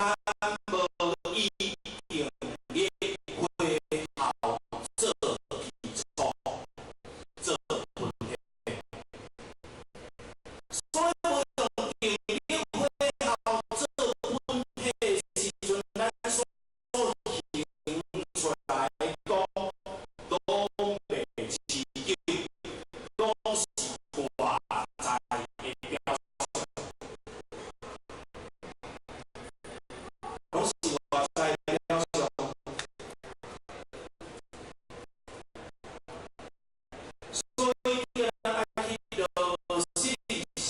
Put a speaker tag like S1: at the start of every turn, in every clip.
S1: 無以定力火候做基礎，做本體。所以無用定力火候做本體的時陣，咱所行出來講，攏袂持久，攏是外在的表象，攏是外在的表象。所以叫咱愛去落實生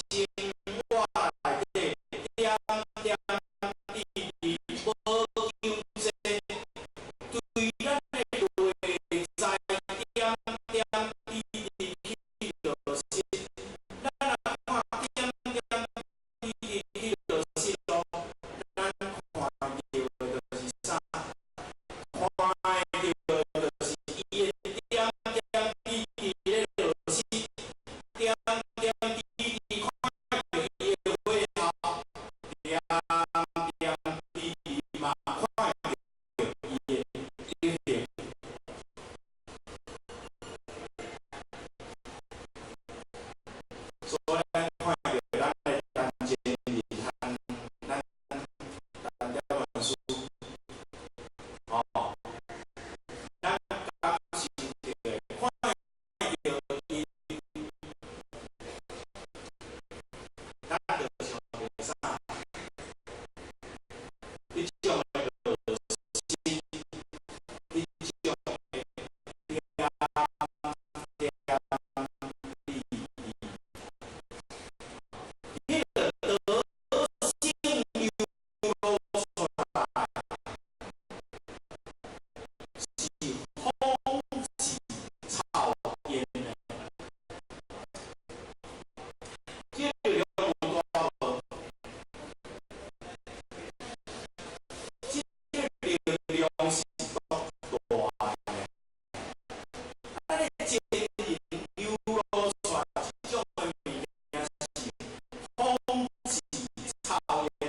S1: 活內底點點滴滴，無求濟，對咱的內在點點滴滴去落實。咱若看點點滴滴去落實咯，咱看著的就是啥？看著的就是伊的點點滴滴咧落實，點點滴滴看著伊的火候，點點滴滴嘛看著伊的德行。所以咱看著咱的陳前仁和咱陳點文師，吼，咱感受著的，看著伊，咱就想著啥？彼種的落實，彼種的點點滴滴，彼個德性流露出來，是風起草煙的。這個力量有大無？這個力量是足大的。咱的精神流露出來這種的物件是風起草煙。